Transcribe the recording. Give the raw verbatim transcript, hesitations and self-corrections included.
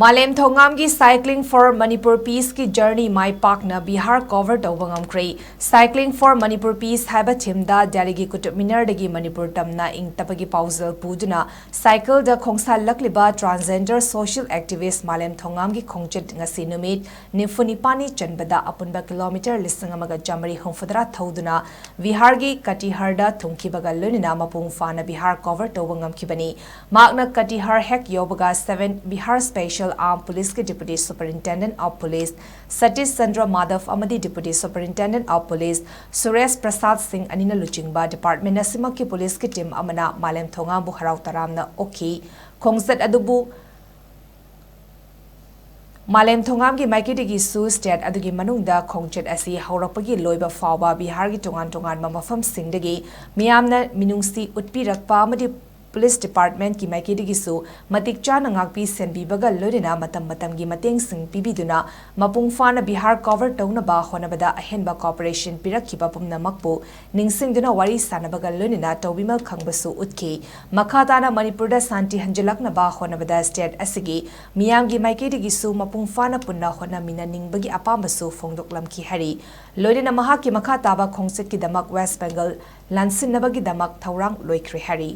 ꯃꯥꯂꯦꯝ ꯊꯣꯉꯥꯝꯒꯤ Cycling for Manipur Peaceꯀꯤ journey ꯃꯥꯏ ꯄꯥꯛꯅ Bihar cover ꯇꯧꯕ ꯉꯝꯈ꯭ꯔꯦ꯫ Cycling for Manipur Peace ꯍꯥꯏꯕ themeꯗ ꯗꯦꯜꯂꯤꯒꯤ ꯀꯨꯇꯨꯕ ꯃꯤꯅꯔꯗꯒꯤ ꯃꯅꯤꯄꯨꯔ ꯇꯝꯅ ꯏꯪ ꯇꯞꯄꯒꯤ ꯄꯥꯎꯖꯦꯜ ꯄꯨꯗꯨꯅ cycleꯗ ꯈꯣꯡꯁꯥꯜꯂꯛꯂꯤꯕ transgender social activist ꯃꯥꯂꯦꯝ ꯊꯣꯉꯥꯝꯒꯤ ꯈꯣꯡꯆꯠ ꯉꯁꯤ ꯅꯨꯃꯤꯠ ꯅꯤꯐꯨ ꯅꯤꯄꯥꯟꯅꯤ ꯆꯟꯕꯗ ꯑꯄꯨꯟꯕ kilometre ꯂꯤꯁꯤꯡ ꯑꯃꯒ ꯆꯥꯃꯔꯤ ꯍꯨꯝꯐꯨꯇꯔꯥ ꯊꯧꯗꯨꯅ ꯕꯤꯍꯥꯔꯒꯤ ꯀꯇꯤꯍꯥꯔꯗ ꯊꯨꯡꯈꯤꯕꯒ ꯂꯣꯏꯅꯅ ꯃꯄꯨꯡ ꯐꯥꯅ ꯕꯤꯍꯥꯔ cover ꯇꯧꯕ ꯉꯝꯈꯤꯕꯅꯤ꯫ ꯃꯍꯥꯛꯅ ꯀꯇꯤꯍꯥꯔ ꯍꯦꯛ ꯌꯧꯕꯒ seven Bihar Special Armed Policeꯀꯤ Deputy Superintendent of Police Satish Chandra Madhab ꯑꯃꯗꯤ Deputy Superintendent of Police Suresh ꯄ꯭ꯔꯁꯥꯗ ꯁꯤꯡ ꯑꯅꯤꯅ ꯂꯨꯆꯤꯡꯕ department ꯑꯁꯤꯃꯛꯀꯤ policeꯀꯤ team ꯑꯃꯅ ꯃꯥꯂꯦꯝ ꯊꯣꯉꯥꯝꯕꯨ ꯍꯔꯥꯎ ꯇꯔꯥꯝꯅ ꯑꯣꯛꯈꯤ꯫ ꯈꯣꯡꯆꯠ ꯑꯗꯨꯕꯨ ꯃꯥꯂꯦꯝ ꯊꯣꯉꯥꯝꯒꯤ ꯃꯥꯏꯀꯩꯗꯒꯤꯁꯨ state ꯑꯗꯨꯒꯤ ꯃꯅꯨꯡꯗ ꯈꯣꯡꯆꯠ ꯑꯁꯤ ꯍꯧꯔꯛꯄꯒꯤ ꯂꯣꯏꯕ ꯐꯥꯎꯕ ꯕꯤꯍꯥꯔꯒꯤ ꯇꯣꯉꯥꯟ ꯇꯣꯉꯥꯟꯕ ꯃꯐꯝꯁꯤꯡꯗꯒꯤ ꯃꯤꯌꯥꯝꯅ ꯃꯤꯅꯨꯡꯁꯤ ꯎꯠꯄꯤꯔꯛꯄ ꯑꯃꯗꯤ police departmentꯀꯤ ꯃꯥꯏꯀꯩꯗꯒꯤꯁꯨ ꯃꯇꯤꯛ ꯆꯥꯅ ꯉꯥꯛꯄꯤ ꯁꯦꯟꯕꯤꯕꯒ ꯂꯣꯏꯅꯅ ꯃꯇꯝ ꯃꯇꯝꯒꯤ ꯃꯇꯦꯡꯁꯤꯡ ꯄꯤꯕꯤꯗꯨꯅ ꯃꯄꯨꯡ ꯐꯥꯅ ꯕꯤꯍꯥꯔ cover ꯇꯧꯅꯕ ꯍꯣꯠꯅꯕꯗ ꯑꯍꯦꯟꯕ cooperation ꯄꯤꯔꯛꯈꯤꯕ ꯄꯨꯝꯅꯃꯛꯄꯨ ꯅꯤꯡꯁꯤꯡꯗꯨꯅ ꯋꯥꯔꯤ ꯁꯥꯅꯕꯒ ꯂꯣꯏꯅꯅ ꯇꯧꯕꯤꯃꯜ ꯈꯪꯕꯁꯨ ꯎꯠꯈꯤ꯫ ꯃꯈꯥ ꯇꯥꯅ ꯃꯅꯤꯄꯨꯔꯗ ꯁꯥꯟꯇꯤ ꯍꯟꯖꯤꯜꯂꯛꯅꯕ ꯍꯣꯠꯅꯕꯗ state ꯑꯁꯤꯒꯤ ꯃꯤꯌꯥꯝꯒꯤ ꯃꯥꯏꯀꯩꯗꯒꯤꯁꯨ ꯃꯄꯨꯡ ꯐꯥꯅ ꯄꯨꯟꯅ ꯍꯣꯠꯅꯃꯤꯟꯅꯅꯤꯡꯕꯒꯤ ꯑꯄꯥꯝꯕꯁꯨ ꯐꯣꯡꯗꯣꯛꯂꯝꯈꯤ ꯍꯥꯏꯔꯤ꯫ ꯂꯣꯏꯅꯅ ꯃꯍꯥꯛꯀꯤ ꯃꯈꯥ ꯇꯥꯕ ꯈꯣꯡꯆꯠꯀꯤꯗꯃꯛ West Bengal ꯂꯥꯟꯁꯤꯟꯅꯕꯒꯤꯗꯃꯛ ꯊꯧꯔꯥꯡ ꯂꯣꯏꯈ꯭ꯔꯦ ꯍꯥꯏꯔꯤ꯫